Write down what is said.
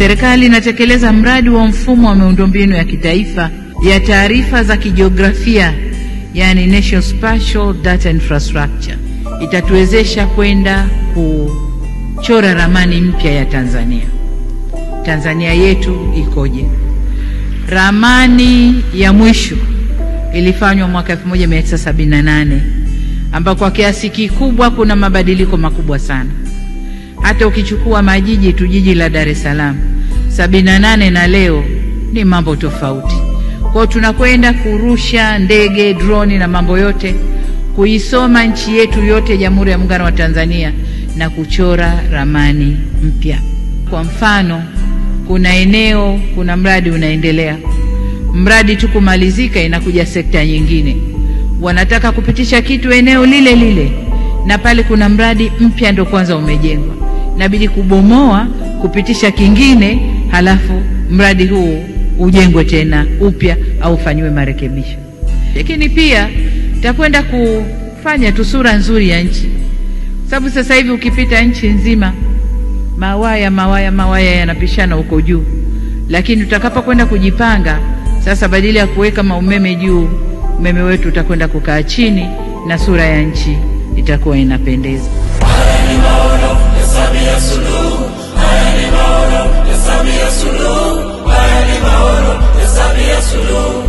Serikali inatekeleza mradi wa mfumo wa miundombinu ya kitaifa ya taarifa za kijiografia, yani National Spatial Data Infrastructure. Itatuwezesha kwenda kuchora ramani mpya ya Tanzania. Tanzania yetu ikoje? Ramani ya mwisho ilifanywa mwaka 1978, ambako kwa kiasi kikubwa kuna mabadiliko makubwa sana. Hata ukichukua majiji tu, jiji la Dar es Salaam 78 na leo ni mambo tofauti. Kwa tunakwenda kurusha ndege, droni na mambo yote kuisoma nchi yetu yote, Jamhuri ya Muungano wa Tanzania, na kuchora ramani mpya. Kwa mfano, kuna eneo, kuna mradi unaendelea. Mradi tu kumalizika inakuja sekta nyingine. Wanataka kupitisha kitu eneo lile lile, na pale kuna mradi mpya ndo kwanza umejengwa. Inabidi kubomoa, kupitisha kingine, halafu mradi huu ujengwe tena upya au ufanyiwe marekebisho. Lakini pia takwenda kufanya tu sura nzuri ya nchi. Sababu sasa hivi ukipita nchi nzima mawaya mawaya mawaya yanapishana huko juu. Lakini tutakapokwenda kujipanga sasa, badala ya kuweka maumeme juu, umeme wetu utakwenda kukaa chini na sura ya nchi itakuwa inapendeza. Haya ni maono ya Samia Suluhu, haya ni maono ya Samia Suluhu, haya ni maono ya Samia Suluhu.